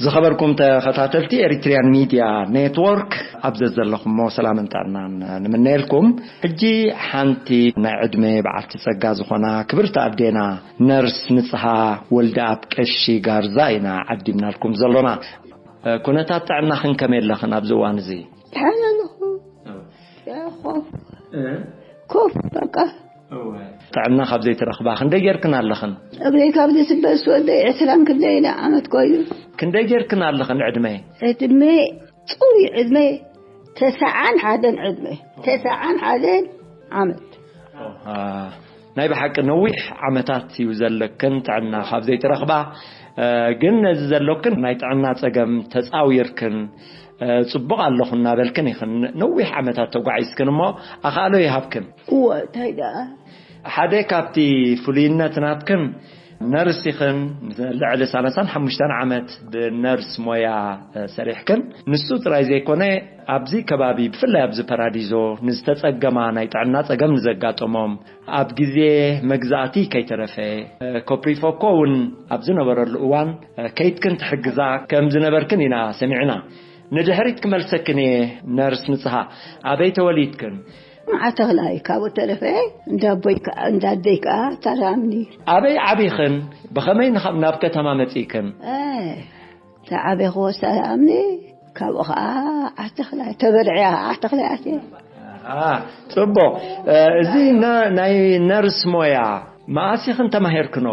ዝኸበርኩም ተኸታተልቲ ኤሪትሪያን ሚድያ ኔትወርክ፣ ኣብ ዘዘለኹሞ ሰላምን ጥዕናን ንምነየልኩም። ሕጂ ሓንቲ ናይ ዕድመ በዓልቲ ጸጋ ዝኾና ክብርቲ ኣዴና ነርስ ንጽሃ ወልደኣብ ቀሺ ጋርዛ ኢና ዓዲምናልኩም ዘሎና። ኩነታት ጥዕናኽን ከመይ ኣለኽን ኣብዚ እዋን እዚ? ደሓን ኣለኹ። ኮፍ፣ ኮፍ በቃ። ጥዕና ካብ ዘይትረኽባ ክንደይ ጌርክን ኣለኽን? እግረይ ካብ ዝስበር ዝወደ ዕስራን ክንደይ ኢለ ዓመት ኮይኑ። ክንደይ ጌርክን ኣለኽን ዕድመ? ዕድመ፣ ጽሩይ ዕድመ፣ ተስዓን ሓደን ዕድመ። ተስዓን ሓደን ዓመት። ኦ፣ አ፣ ናይ ብሓቂ ነዊሕ ዓመታት እዩ ዘለክን ጥዕና ካብ ዘይትረኽባ። እ፣ ግን ነዚ ዘሎክን ናይ ጥዕና ጸገም ተጻዊርክን፣ እ፣ ጽቡቕ ኣለኹ እናበልክን ኢኽን ነዊሕ ዓመታት ተጓዒዝክን እሞ፣ ኣኻእሎ ይሃብክን። እወ፣ እንታይ ደኣ? ሓደ ካብቲ ፍሉይነት ናትክን፣ ነርስ ኢኽን። ልዕሊ ሰላሳን ሓሙሽተን ዓመት ብነርስ ሞያ፣ እ፣ ሰሪሕክን። ንሱ ጥራይ ዘይኮነ፣ ኣብዚ ከባቢ፣ ብፍላይ ኣብዚ ፓራዲዞ፣ ንዝተጸገማ ናይ ጥዕና ጸገም ንዘጋጠሞም፣ ኣብ ግዜ መግዛእቲ ከይተረፈ፣ እ፣ ኮፕሪፎኮ እውን ኣብ ዝነበረሉ እዋን፣ እ፣ ከይድክን ትሕግዛ ከም ዝነበርክን ኢና ሰሚዕና። ንድሕሪት ክመልሰክን እየ፣ ነርስ ንጽሃ። ኣበይ ተወሊድክን? ዓተኽላይ ካብኡ ተረፈ፣ እንዳ ኣቦይ ከኣ፣ እንዳ ኣደይ ከኣ ታራምኒ። ኣበይ ዓቢኽን? ብኸመይ ንኻ-፣ ናብ ከተማ መጺእክን? እ፣ ተዓቤኽዎ ሰላምኒ፣ ካብኡ ኸኣ ዓተኽላይ ተበርዕያ፣ ዓተኽላይ ኣትየ። አ፣ ጽቡቕ። እ፣ እዚ ነ-፣ ናይ ነርስ ሞያ መኣስ ኢኽን ተማሂርክኖ?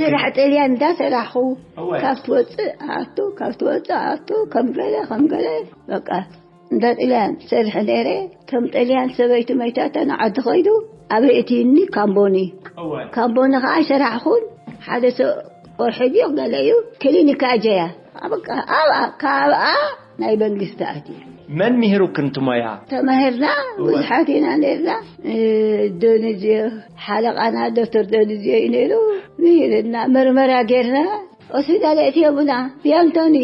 ስራሕ ጥልያን እንዳሰራሕኹ፣ እወ። ካብ ትወጽእ ኣቱ፣ ካብ ትወጽእ ኣቱ፣ ከም ገለ፣ ከም ገለ፣ በቃ፣ እንዳ ጥልያን ሰርሐ ነይረ። ከም ጥልያን ሰበይቱ መይታታ ንዓዲ ኸይዱ፣ ኣበይ እትይኒ? ካምቦኒ። እወ። ካምቦኒ ኸዓ ኣይሰራሕኹን። ሓደ ሰብ ወርሒ ድዩ ገለ እዩ፣ ክሊኒካ ኣጀያ። በቃ፣ ኣብኣ፣ ካብኣ ናይ መንግስቲ ኣትየ። መን ምሂሩክን እቲ ሞያ? ተማሂርና፣ እወ። ብዙሓት ኢና ነርና። እ፣ ዶንዝዮ፣ ሓለቓና ዶክተር ዶንዝዮ እዩ ነይሩ። ምሂርና፣ መርመራ ጌርና፣ ሆስፒታል የእትዮምና፣ ብያንቶኒ።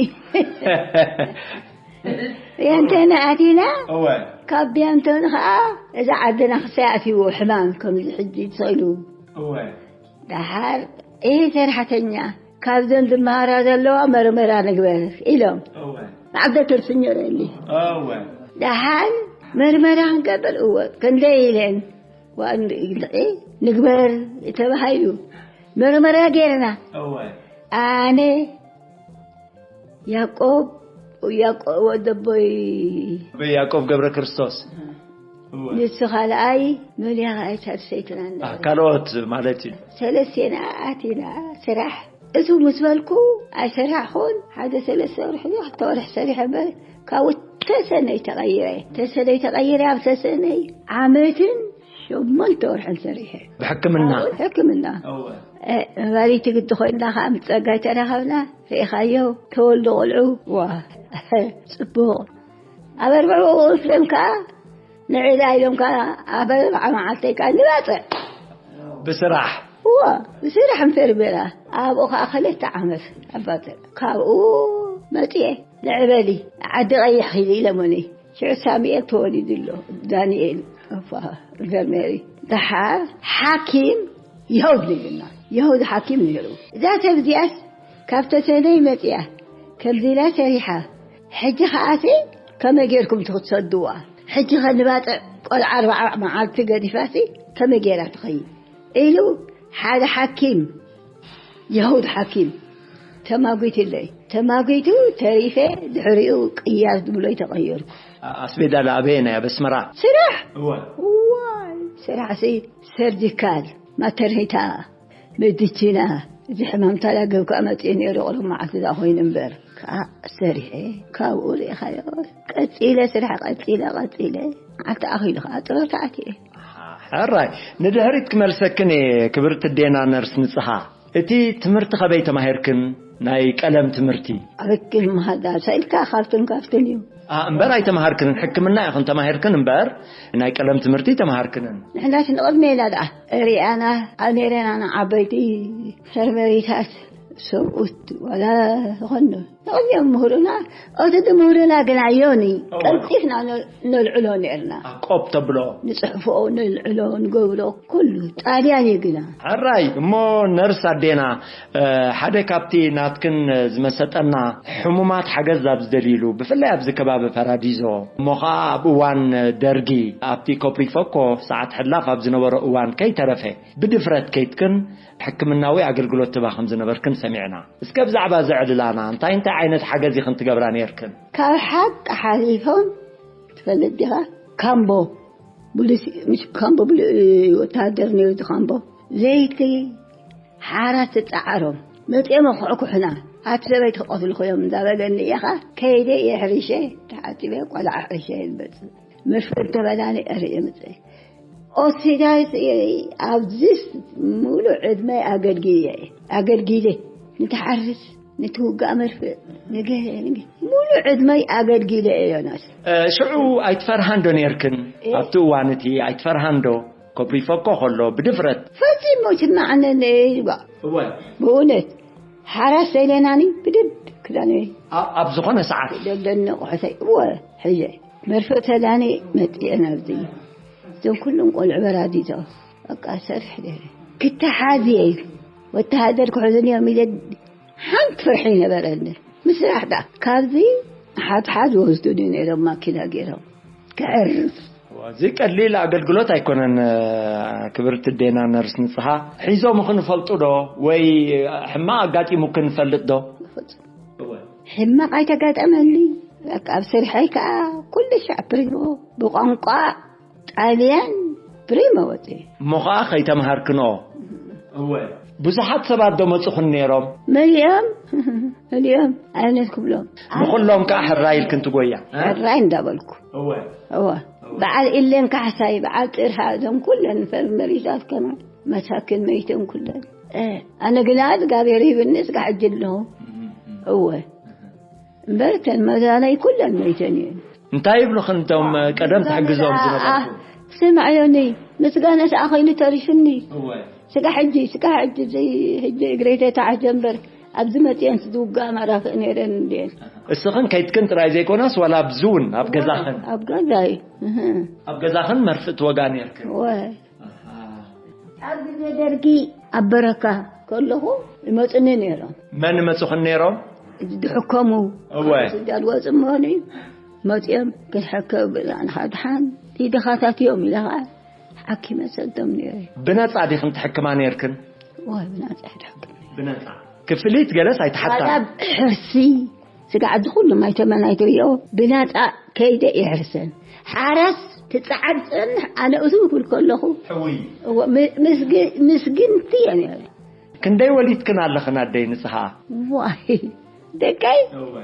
ብያንቶኒ ኣቲና፣ እወ። ካብ ብያንቶኒ ኸዓ እዛ ዓድና ክሳይ ኣትይዎ ሕማም ከምዚ ሕጂ ተሰኢሉ። እወ። ደሓር፣ "ኤህ ሰራሕተኛ፣ ካብዘን ዝመሃራ ዘለዋ መርመራ ንግበር" ኢሎም። እወ። ማዕበ ተርስኞ ረሊ። እወ። ደሓን መርመራ ክንገብር፣ እወ፣ ክንደይ ኢለን? ዋን ንርኢ ንግበር ተባሂሉ። መርመራ ጌርና። እወ። ኣነ፣ ያዕቆብ፣ ያዕቆብ ወደቦይ። ኣቦይ ያዕቆብ ገብረ ክርስቶስ። እወ። ንሱ ካልኣይ፣ መን እያ ካልኣይ ሳልሰይትና አ፣ እንዳበለ። ካልኦት ማለት እዩ። ሰለስቴና ኣቲና ስራሕ። እቱ ምስ በልኩ ኣይሰራሕኹን። ሓደ ሰለስተ ወርሒ፣ ክልተ ወርሒ ሰሪሐ እምበር፣ ካብኡ ተሰነይ ተቐይረ። ተሰነይ ተቐይረ፣ ኣብ ተሰነይ ዓመትን ሸሞንተ ወርሕን ሰሪሐ። ብሕክምና? ሕክምና። እወ። እ፣ ነባሪት ግዲ ኮይና ከዓ ምስ ጸጋይ ተራኸብና። ርኢኻዮ? ተወልዱ ቆልዑ። ዋ፣ ጽቡቕ። ኣብ ኣርብዕኡ ወስደም ከኣ ንዕዳ ኢሎም ከኣ ኣብ ኣርብዓ መዓልተይ ከኣ ንባጽዕ። ብስራሕ? እወ፣ ብስራሕ እንፈርበራ። ኣብኡ ከኣ ክልተ ዓመት ኣባጽዕ። ካብኡ መጽኤ፣ ንዕበሊ፣ ዓዲ ቀይሕ ኺዲ ኢሎምኒ። ሽዑ ሳሙኤል ተወሊዱ ኣሎ፣ ዳንኤል፣ እፋ፣ ዘርሜሪ። ደሓር ሓኪም የሁድ ንብልና። የሁድ ሓኪም ነይሩ። እዛ ሰብ እዚኣስ ካብ ተሰነይ መጽያ፣ ከምዚ ኢላ ሰሪሓ። ሕጂ ከኣሲ ከመይ ጌርኩም ትኽትሰድዋ? ሕጂ ከ ንባጽዕ ቆልዓ ኣርብዓ መዓልቲ ገዲፋሲ ከመይ ጌራ ትኸይድ? ኢሉ ሓደ ሓኪም፣ የሁድ ሓኪም፣ ተማጒትለይ። ተማጒቱ ተሪፈ፣ ድሕሪኡ ቅያር ዝብሎይ ተቐየርኩ። ኣ-፣ ኣስቤዳ ለኣበየ ናይ ኣብ ኣስመራ? ስራሕ? እወ። ዋይ፣ ስራሕሲ ሰርጂካል፣ ማተርኒታ፣ መድችና፣ እዚ ሕማም ታላገብ ከኣ መጽኡ ነይሩ፣ ቁሩብ መዓልቲ ደኣ ኮይኑ እምበር። ከኣ ሰሪሐ፣ ካብኡ ርኢኻዮ፣ ቀጺለ፣ ስራሕ ቀጺለ፣ ቀጺለ፣ መዓልቲ ኣኺሉ ከኣ ጥሮታ ኣትየ። ሕራይ፣ ንድሕሪት ክመልሰክን እየ፣ ክብርቲ ዴና ነርስ ንጽሃ። እቲ ትምህርቲ ኸበይ ተማሂርክን? ናይ ቀለም ትምህርቲ? ኣብ ክል መሃዳ፣ ሳኢልካ ካብትን ካብትን እዩ። ኣ፣ እምበር ኣይተማሃርክንን፣ ሕክምና ኢኽን ተማሂርክን እምበር፣ ናይ ቀለም ትምህርቲ ኣይተማሃርክንን። ንሕናስ ንቕድሜ ኢላ ደኣ ሪኣና፣ ኣብ ኔሬና ንዓበይቲ ፈርመሪታት ሰብኡት ዋላ ዝኾኑ ተቐዲኦም ምህሩና። እቲ ድምህሩና ግና ዮኒ፣ እወ። ቀልጢፍና ነ-፣ ነልዕሎ ነርና። ኣቆብ ተብሎ። ንጽሕፎ፣ ነልዕሎ፣ ንገብሮ፣ ኩሉ ጣልያን እዩ ግና። ሕራይ እሞ፣ ነርስ ኣዴና፣ እ፣ ሓደ ካብቲ ናትክን ዝመሰጠና፣ ሕሙማት ሓገዝ ኣብ ዝደልይሉ፣ ብፍላይ ኣብዚ ከባቢ ፓራዲዞ፣ እሞ ኸዓ ኣብ እዋን ደርጊ፣ ኣብቲ ኮፕሪፎኮ ሰዓት ሕላፍ ኣብ ዝነበሮ እዋን ከይተረፈ፣ ብድፍረት ከይትክን ሕክምናዊ ኣገልግሎት ትባ ከም ዝነበርክን ሰሚዕና። እስከ ብዛዕባ እዚ ዕልላና እንታይ እንታይ ዓይነት ሓገዝ ኢኽን ትገብራ ነርክን? ካብ ሓቂ ሓሊፎም ትፈልጥ ዲኻ? ካምቦ፣ ቡሊስ፣ ምሽ ካምቦ፣ ቡሊ-፣ ወተሃደር ነይሩ፣ እቲ ካምቦ። ለይቲ ሓራት ትጸዓሮም። መጺኦም ኣኹዕኩሑና። ኣቲ ሰበይቲ ክቐትልኹ እዮም እንዳበለኒ እየኻ። ከይደ እየ ሕሪሸ፣ ተሓጺበ፣ ቆልዓ ሕሪሸ እየ ዝመጽእ። መርፍእ እንተበላኒ እየ መጽእ። ኦሲዳይስ እየ፣ ኣብዚስ ሙሉእ ዕድመይ ኣገልጊለ፣ ኣገልጊለ። ንትሓርስ፣ ንትውጋእ መርፍእ፣ ንገ-፣ ንገ-፣ ሙሉእ ዕድመይ ኣገልጊለ እየ፣ ዮናስ። እ፣ ሽዑ ኣይትፈርሃን ዶ ነርክን? እ? ኣብቲ እዋን እቲ ኣይትፈርሃን ዶ? ኮፕሪፎኮ ከሎ ብድፍረት። ፈጺሙ ትማዕነኒ እየ፣ ባ። እወ። ብእውነት፣ ሓራስ ዘይለናኒ ብድድ ክዳነ። ኣ-፣ ኣብ ዝኾነ ሰዓት። ደደኒ ቁሕተይ፣ እወ፣ ሕየ። መርፍእ ተዳኒ መጺኤን ኣብዚ። እዞም ኩሎም ቆልዑ በራዲቶ። በቃ፣ ሰርሕ ደረ። ክተሓዝ እየ። ወተሃደር ክሕዙኒ እዮም ኢለ ሓንቲ ፍርሒ ነበረኒ። ምስራሕ ደኣ። ካብዚ ሓድሓድ ወስዱኒ ነይሮም ማኪና ገይሮም። ክዕርፍ። እዚ ቀሊል ኣገልግሎት ኣይኮነን። ክብርቲ ዴና ነርስ ንጽሃ፣ ሒዞም ክንፈልጡ ዶ ወይ ሕማቕ ኣጋጢሙ ክንፈልጥ ዶ? ፍጹም። እወ። ሕማቕ ኣይተጋጠመኒ። በቃ፣ ኣብ ስርሐይ ከኣ ኩሉ ሻዕ ፕሪሞ፣ ብቋንቋ ጣልያን ፕሪሞ ወጺ። እሞ ኸኣ ከይተምሃርክንኦ። እወ። ብዙሓት ሰባት ዶ መጹኹን ነይሮም? መሊኦም፣ መሊኦም። ኣይነት ክብሎም። ንኹሎም ከኣ ሕራይ ኢልክን ትጎያ? እ? ሕራይ እንዳበልኩ። እወ። እወ። በዓል ኢለን ካሕሳይ፣ በዓል ጥርሃ፣ እዞም ኩለን ፈርመሪታት ከማን መሳኪን መይተን ኩለን። እ፣ ኣነ ግና እግዚኣብሔር ሂብኒ እስካዕ ሕጂ ኣለኹ። እም፣ እም። እወ። እምበር እተን መዛናይ ኩለን መይተን እየን። እንታይ ይብሉኽን እቶም ቀደም ትሕግዞም ዝነበርኩም? ስምዕ ዮኒ፣ ምስጋና ሰኣ ኸይኑ ተሪፉኒ። እወ። ስጋ ሕጂ፣ ስጋ ሕጂ፣ እዚ ሕጂ እግረይ ተታሕዘ እምበር፣ ኣብዚ መፅየን ዝውጋእ መራፍእ ነይረን እንድየን። እስኽን ከይትክን ጥራይ ዘይኮነስ፣ ዋላ ኣብዚ እውን ኣብ ገዛኽን? ኣብ ገዛይ። እህ። ኣብ ገዛኽን መርፍእ ትወጋ ነይርክን? እወ። ኣሃ። ኣብ ግዜ ደርጊ ኣብ በረካ ከለኹ ይመፁኒ ነይሮም። መን ይመፁኽን ነይሮም? ዝሕከሙ እወ። ካብ ሱዳን ወፁ ምኾኑ እዩ። መፂኦም ክንሕከም ብላ ንሓድሓን ድኻታት እዮም ኢለ ከዓ ሓኪመ ሰዶም ነይረ። ብነፃ ዲኽን ትሕክማ ነይርክን? እወ፣ ብነፃ ይድሕክም። ብነፃ። ክፍሊት ገለስ ኣይትሓታን? ዋላ ሕርሲ፣ ስጋዕ እዚ ኩሉ ማይ ተመን ኣይትሪኦ፣ ብነፃ ከይደ ይሕርሰን። ሓራስ ትፀዓድ ፅንሕ፣ ኣነ እሱ ክብል ከለኹ፣ ሕውይ። እወ፣ ም-፣ ምስግ-፣ ምስግንቲ እየ ነይረ። ክንደይ ወሊድክን ኣለኽን ኣደይ ንስኻ? ዋይ፣ ደቀይ እወ።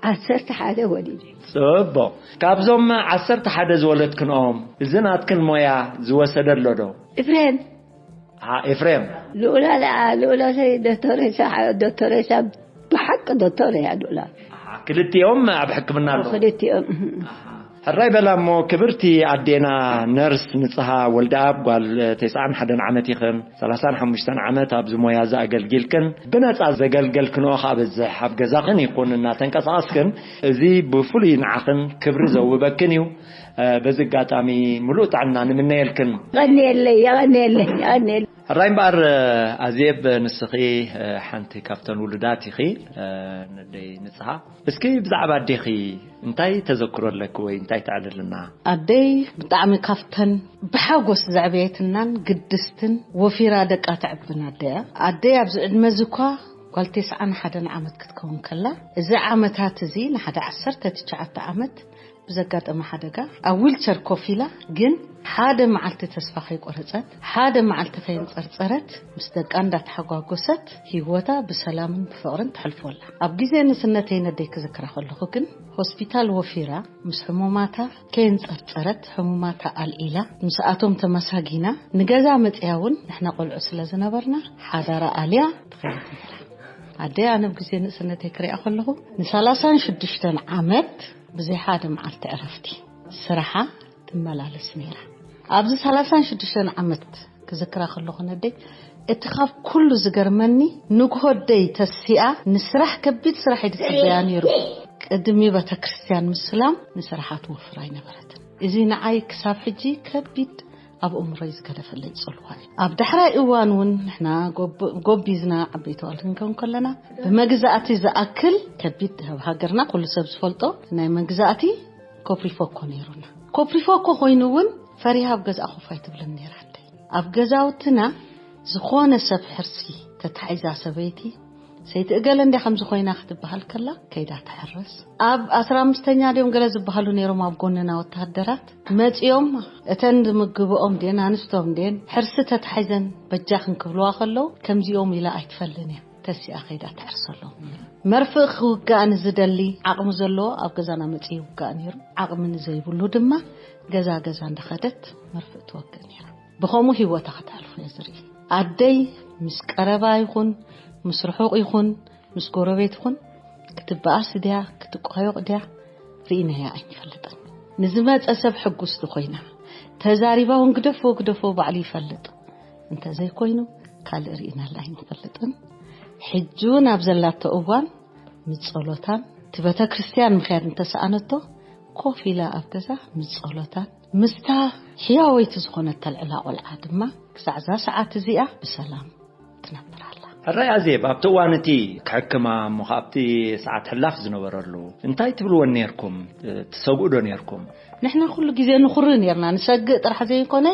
ዓሰርተ ሓደ ወሊደ። ጽቡቕ። ካብዞም ዓሰርተ ሓደ ዝወለድክንኦም፣ እዚ ናትክን ሞያ ዝወሰደ ኣሎ ዶ? ኤፍሬም። አ፣ ኤፍሬም። ልኡላ ደኣ፣ ልኡላ ሰይ ዶክተሬሳ፣ ዶክተሬሳ፣ ብሓቂ ዶክተር እያ ልኡላ። አ፣ ክልቲኦም ኣብ ሕክምና ኣለዉ? ክልቲኦም። ኣሃ። ሕራይ በላ እሞ፣ ክብርቲ ኣዴና ነርስ ንጽሃ ወልደኣብ፣ ጓል ተስዓን ሓደን ዓመት ኢኽን፣ ሰላሳን ሓሙሽተን ዓመት ኣብዚ ሞያ እዚ ኣገልጊልክን፣ ብነጻ ዘገልገልክንኦ ከኣ በዝሕ፣ ኣብ ገዛኽን ይኹን እናተንቀሳቐስክን፣ እዚ ብፍሉይ ንዓኽን ክብሪ ዘውህበክን እዩ። እ፣ በዚ ኣጋጣሚ ምሉእ ጥዕና ንምነየልክን። የቐንየለይ፣ የቐንየለይ፣ የቐንየለይ። ሕራይ እምበኣር፣ ኣዜብ፣ ንስኺ፣ እ፣ ሓንቲ ካብተን ውሉዳት ኢኺ፣ እ፣ ነደይ ንጽሃ። እስኪ ብዛዕባ ኣዴኺ እንታይ ተዘክሮ ኣለኪ ወይ እንታይ ተዕልልና? ኣደይ ብጣዕሚ ካብተን ብሓጎስ ዘዕበየትናን ግድስትን ወፊራ ደቃ ተዕብን ኣደ እያ። ኣደይ ኣብዚ ዕድመ እዚ እኳ ጓል ተስዓን ሓደን ዓመት ክትከውን ከላ፣ እዚ ዓመታት እዚ ንሓደ ዓሰርተ ትሽዓተ ዓመት ብዘጋጠመ ሓደጋ ኣብ ዊልቸር ኮፍ ኢላ፣ ግን ሓደ መዓልቲ ተስፋ ከይቆረጸት፣ ሓደ መዓልቲ ከየንጸርጸረት፣ ምስ ደቃ እንዳተሓጓጎሰት ህይወታ ብሰላምን ብፍቕርን ተሕልፎ ኣላ። ኣብ ግዜ ንእስነተይ ነደይ ክዝክራ ከለኹ ግን፣ ሆስፒታል ወፊራ ምስ ሕሙማታ ከየንጸርጸረት፣ ሕሙማታ ኣልዒላ፣ ምስኣቶም ተመሳጊና፣ ንገዛ መጽያ እውን ንሕና ቆልዑ ስለ ዝነበርና፣ ሓዳራ ኣልያ ትኸይድ ነይራ። ኣደይ ኣነ ኣብ ግዜ ንእስነተይ ክሪኣ ከለኹ፣ ንሰላሳን ሽዱሽተን ዓመት ብዘይ ሓደ መዓልቲ ዕረፍቲ ስራሓ ትመላለስ ነይራ። ኣብዚ ሰላሳን ሽዱሽተን ዓመት ክዝክራ ከለኹ ነደይ፣ እቲ ካብ ኩሉ ዝገርመኒ፣ ንግሆ ኣደይ ተሲኣ ንስራሕ፣ ከቢድ ስራሕ እዩ ዝጽበያ ነይሩ። ቅድሚ ቤተክርስትያን ምስላም ንስራሓት ወፍር ኣይነበረትን። እዚ ንዓይ ክሳብ ሕጂ ከቢድ ኣብ እምሮይ ዝገደፈለይ ጽልዋ እዩ። ኣብ ዳሕራይ እዋን እውን ንሕና ጎብ-፣ ጎቢዝና ዓበይቲ ኣዋልድ ክንከውን ከለና፣ ብመግዛእቲ ዝኣክል ከቢድ ኣብ ሃገርና ኩሉ ሰብ ዝፈልጦ ናይ መግዛእቲ ኮፕሪፎኮ ነይሩና። ኮፕሪፎኮ ኮይኑ እውን ፈሪሃ ኣብ ገዛኣ ኮፍ ኣይትብልን ነይራ ኣደይ። ኣብ ገዛውትና ዝኾነ ሰብ ሕርሲ ተታሒዛ ሰበይቲ፣ ሰይቲ እገለ እንዲያ ከምዚ ኮይና ክትበሃል ከላ ከይዳ ትሕርስ። ኣብ ኣስራ ኣምስተኛ ድዮም ገለ ዝበሃሉ ነይሮም ኣብ ጎንና ወተሃደራት መጺኦም፣ እተን ዝምግብኦም ድየን ኣንስቶም ድየን ሕርሲ ተታሒዘን በጃኽን ክብልዋ ከለዉ፣ ከምዚኦም ኢላ ኣይትፈልጥን እያ። ተሲኣ ከይዳ ትሕርሰሎም ነይራ። መርፍእ ክውጋእ ንዝደሊ ዓቕሚ ዘለዎ ኣብ ገዛና መጺኡ ይውጋእ ነይሩ። ዓቕሚ ንዘይብሉ ድማ ገዛ ገዛ እንዳኸደት መርፍእ ትወግእ ነይራ። ብኸምኡ ህይወታ ከተሕልፎ እየ ዝርኢ። ኣደይ ምስ ቀረባ ይኹን ምስ ርሑቕ ይኹን ምስ ጎረቤት ይኹን ክትበኣስ ድያ ክትቋዮቕ ድያ ርኢናያ ኣይንፈልጥን። ንዝመጸ ሰብ ሕጉስቲ ኮይና ተዛሪባ እውን ግደፎ ግደፎ ባዕሉ ይፈልጥ እንተዘይኮይኑ ካልእ ርኢናላ ኣይንፈልጥን። ሕጂ እውን ኣብ ዘላቶ እዋን ምስ ጸሎታን እቲ ቤተ ክርስቲያን ምኽያድ እንተሰኣነቶ ኮፍ ኢላ ኣብ ገዛ ምስ ጸሎታን ምስታ ሕያወይቲ ዝኾነት ተልዕላ ቆልዓ ድማ ክሳዕ እዛ ሰዓት እዚኣ ብሰላም ትነብር ኣላ። ሕራይ ኣዜብ፣ ኣብቲ እዋን እቲ ክሕክማ እሞ ኣብቲ ሰዓት ሕላፍ ዝነበረሉ እንታይ ትብልወን ነርኩም? ትሰግኡ ዶ ነርኩም? ንሕና ኩሉ ግዜ ንኹሪ ነርና፣ ንሰግእ ጥራሕ ዘይኮነ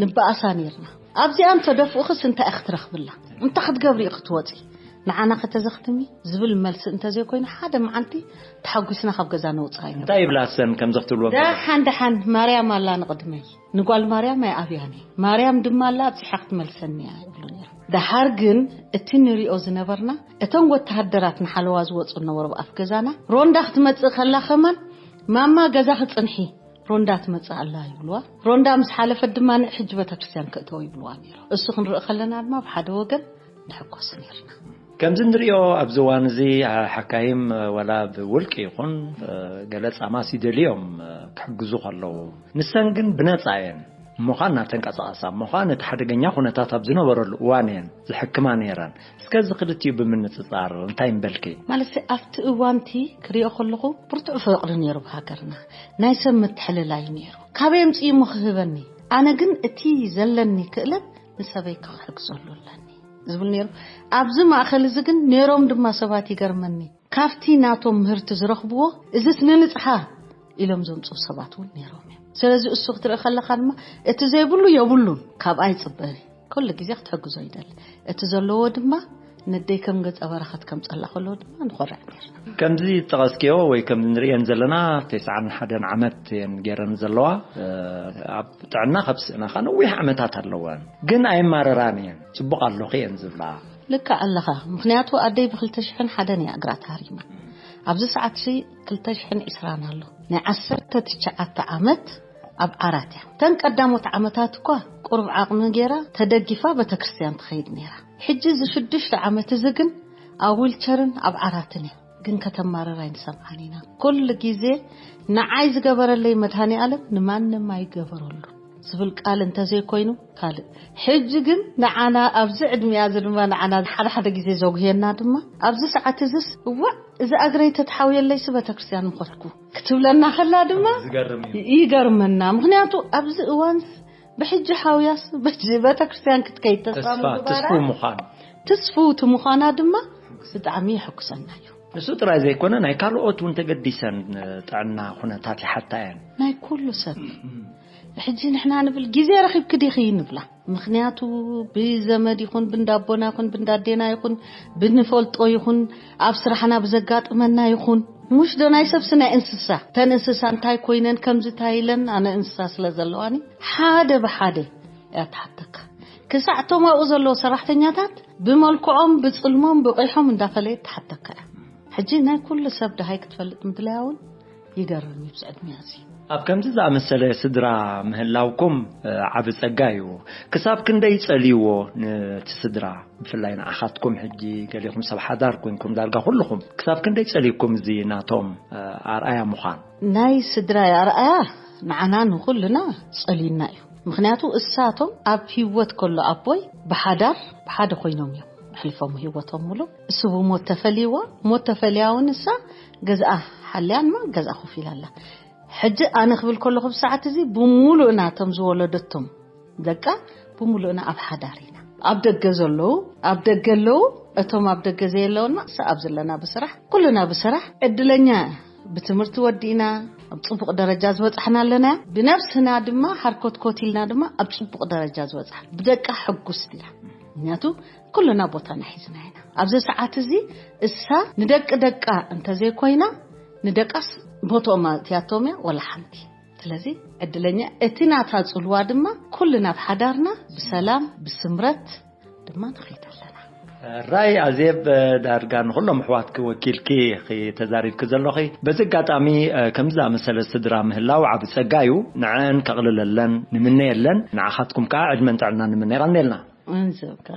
ንበኣሳ ነርና። ኣብዚኣ እንተደፍኡኽስ እንታይ ኢኺ ክትረኽብላ? እንታይ ክትገብሪ ኢኺ ክትወጺ? ንዓና ከተዘኽትሚ ዝብል መልሲ እንተዘይኮይኑ ሓደ መዓልቲ ተሓጒስና ካብ ገዛ ነውጽኣ ኢና። እንታይ ይብላ እሰን ከምዚ ክትብልወን ከለኹ? ደሓን ደሓን ማርያም ኣላ ንቕድመይ፣ ንጓል ማርያም ኣይኣብያን እየ፣ ማርያም ድማ ኣላ ኣብጺሓ ክትመልሰኒ እያ ይብሉ ነይሮም። ደሓር ግን እቲ ንሪኦ ዝነበርና እቶም ወተሃደራት ንሓለዋ ዝወጹ ነበሩ ኣብ ኣፍ ገዛና። ሮንዳ ክትመጽእ ከላ ከማን ማማ ገዛኺ ጽንሒ ሮንዳ ትመጽእ ኣላ ይብልዋ። ሮንዳ ምስ ሓለፈት ድማ ንሕጂ ቤተክርስትያን ክእተው ይብልዋ ነይሮም። እሱ ክንርኢ ከለና ድማ ብሓደ ወገን ንሕጎስ ነርና። ከምዚ ንሪኦ ኣብዚ እዋን እዚ ሓካይም ወላ ብውልቂ ይኹን ገለ ጻማ ሲደልዮም ክሕግዙ ከለዉ ንሰን ግን ብነጻ እየን እሞኻ እናተንቀሳቐሳ እሞኻ ነቲ ሓደገኛ ኩነታት ኣብ ዝነበረሉ እዋን እየን ዝሕክማ ነይረን። እስከ እዚ ክልቲኡ ብምንጽጻር እንታይ ምበልኪ? ማለት ኣብቲ እዋንቲ ክሪኦ ከለኹ ብርቱዕ ፍቕሪ ነይሩ ብሃገርና። ናይ ሰብ ምትሕልላይ ነይሩ። ካበይ ኣምጺኡ እሞ ክህበኒ? ኣነ ግን እቲ ዘለኒ ክእለት ንሰበይ ክሕግዘሉ ኣለኒ ዝብል ነይሩ። ኣብዚ ማእከል እዚ ግን ነይሮም ድማ ሰባት ይገርመኒ። ካብቲ ናቶም ምህርቲ ዝረኽብዎ እዝስ ንንጽሓ ኢሎም ዘምጽኡ ሰባት እውን ነይሮም እዮም። ስለዚ እሱ ክትርኢ ከለኻ ድማ እቲ ዘይብሉ የብሉን ካብኣ ይጽበ። ኩሉ ግዜ ክትሕግዞ ይደሊ። እቲ ዘለዎ ድማ ነደይ ከም ገጸ በረኸት ከምጸላ ከለዎ ድማ ንኾርዕ ነርና። ከምዚ ዝጠቐስክዮ ወይ ከም ንርእየን ዘለና ተስዓን ሓደን ዓመት እየን ገይረን ዘለዋ። ኣብ ጥዕና ካብ ስእናኻ ነዊሕ ዓመታት ኣለወን፣ ግን ኣይማረራን እየን። ጽቡቕ ኣለኹ እየን ዝብላ። ልክዕ ኣለኻ። ምኽንያቱ ኣደይ ብክልተ ሽሕን ሓደን እያ እግራ ተሃሪማ። ኣብዚ ሰዓት እዚ ክልተ ሽሕን ዕስራን ኣሎ። ናይ ዓሰርተ ትሽዓተ ዓመት ኣብ ዓራት እያ። እተን ቀዳሞት ዓመታት እኳ ቁሩብ ዓቕሚ ገይራ ተደጊፋ ቤተክርስትያን ትኸይድ ነይራ። ሕጂ እዚ ሽዱሽተ ዓመት እዚ ግን ኣብ ዊልቸርን ኣብ ዓራትን እያ። ግን ከተማርር ኣይንሰምዓን ኢና። ኩሉ ግዜ ንዓይ ዝገበረለይ መድሃኔ ኣለም ንማንም ኣይገበረሉ ዝብል ቃል እንተዘይኮይኑ ካልእ። ሕጂ ግን ንዓና ኣብዚ ዕድሚኣ እዚ ድማ ንዓና ሓደ ሓደ ግዜ ዘጉህየና ድማ ኣብዚ ሰዓት እዝስ እዋእ እዚ ኣግረይ ተትሓውየለይሲ ቤተክርስትያን ምኸድኩ ክትብለና ከላ ድማ ዝገርም እዩ። ይገርመና። ምኽንያቱ ኣብዚ እዋንስ ብሕጂ ሓውያስ በጂ ቤተክርስትያን ክትከይድ ተስፋ ተስፋ ምግባራ ትስፉ ምዃን። ትስፍውቲ ምዃና ድማ ብጣዕሚ የሐጉሰና እዩ። ንሱ ጥራይ ዘይኮነ ናይ ካልኦት እውን ተገዲሰን ጥዕና ኩነታት ይሓታ እየን። ናይ ኩሉ ሰብ ሕጂ ንሕና ንብል ግዜ ረኺብኪ ዲኺ ንብላ። ምኽንያቱ ብዘመድ ይኹን ብንዳቦና ይኹን ብንዳዴና ይኹን ብንፈልጦ ይኹን ኣብ ስራሕና ብዘጋጥመና ይኹን ምሽ ዶ ናይ ሰብሲ ናይ እንስሳ ተን እንስሳ እንታይ ኮይነን ከምዚ እንታይ ኢለን ኣነ እንስሳ ስለ ዘለዋኒ ሓደ ብሓደ እያ ትሓተካ። ክሳዕ እቶም ኣብኡ ዘለዉ ሰራሕተኛታት ብመልክዖም ብጽልሞም ብቂሖም እንዳፈለየት ትሓተካ እያ። ሕጂ ናይ ኩሉ ሰብ ደሃይ ክትፈልጥ ምድላያ እውን ይገርም እዩ። ብዚ ዕድሚያ እዚ ኣብ ከምዚ ዝኣመሰለ ስድራ ምህላውኩም ዓቢ ጸጋ እዩ። ክሳብ ክንደይ ጸልይዎ ነቲ ስድራ? ብፍላይ ንዓኻትኩም ሕጂ ገሊኹም ሰብ ሓዳር ኮንኩም ዳርጋ ኩልኹም ክሳብ ክንደይ ጸልይኩም እዚ ናቶም ኣርኣያ ምዃን? ናይ ስድራይ ኣርኣያ ንዓና ንኹልና ጸልዩና እዩ። ምኽንያቱ እሳቶም ኣብ ህይወት ከሎ ኣቦይ ብሓዳር ብሓደ ኮይኖም እዮም ኣሕሊፎም ህይወቶም ሙሉ። እሱ ብሞት ተፈልይዋ፣ ሞት ተፈልያ እውን እሳ ገዝኣ ሓልያ ድማ ገዝኣ ኮፍ ኢላ ኣላ። ሕጂ ኣነ ክብል ከለኹ ብሰዓት እዚ ብምሉእና እቶም ዝወለደቶም ደቃ ብምሉእና ኣብ ሓዳር ኢና። ኣብ ደገ ዘለዉ ኣብ ደገ ኣለዉ፣ እቶም ኣብ ደገ ዘየለውና እሳ ኣብ ዘለና ብስራሕ፣ ኩልና ብስራሕ ዕድለኛ፣ ብትምህርቲ ወዲእና ኣብ ጽቡቕ ደረጃ ዝበጻሕና ኣለና። ብነብስና ድማ ሓርኮት ኮት ኢልና ድማ ኣብ ጽቡቕ ደረጃ ዝበጻሕ ብደቃ ሕጉስ ኢና። ምክንያቱ ኩልና ቦታና ሒዝና ኢና። ኣብዚ ሰዓት እዚ እሳ ንደቂ ደቃ እንተዘይኮይና ንደቃስ ቦትኦም ኣትያቶም እያ ወላ ሓንቲ። ስለዚ ዕድለኛ እቲ ናታ ጽልዋ ድማ ኩልና ኣብ ሓዳርና ብሰላም ብስምረት ድማ ንኸይድ ኣለና። ራይ ኣዜብ፣ ዳርጋ ንኩሎም ኣሕዋትኪ ወኪልኪ ኢኺ ተዛሪብኪ ዘለኺ። በዚ ኣጋጣሚ ከምዚ ዝኣመሰለ ስድራ ምህላው ዓቢ ጸጋ እዩ። ንዐን ከቕልለለን ንምነየለን፣ ንዓኻትኩም ከኣ ዕድመን ጥዕናን ንምነ። ይቐንየልና። እንዝብካ።